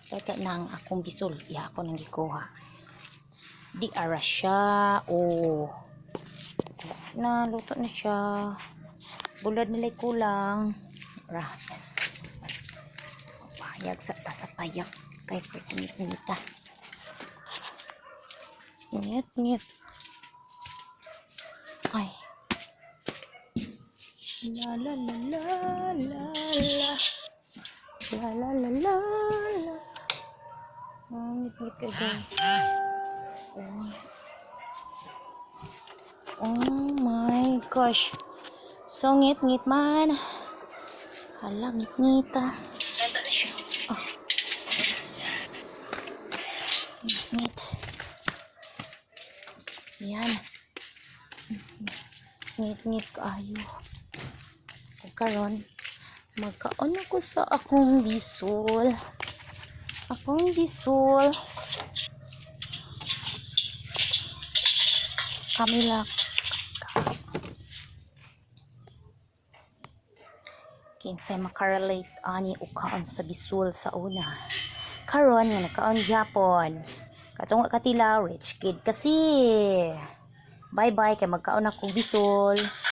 Luto na ang akong bisol. Iya ako nang gikuha. Di ara siya. Oh. Na, luto na siya. Bulad nila'y kulang. Ra. Payag sa ta sa payak. Kay ngit ngit. Ngit ngit. Ay. La la la la la la. La la la la la. Oh, ngit ngit ka, guys. Oh. Oh my gosh. So ngit ngit man. Hala, ngit ngit ah. Oh. Ngit ngit. Yan. Ngit ngit kaayo. Ug karon magkaon ako sa akong bisol. Akong bisol. Kamila. Kinsay makarelate ani og kaon sa bisol sa una? Karon nga nakaon gyapon. Katong katilaw, rich kid kasi. Bye bye kay magkaon ako bisol.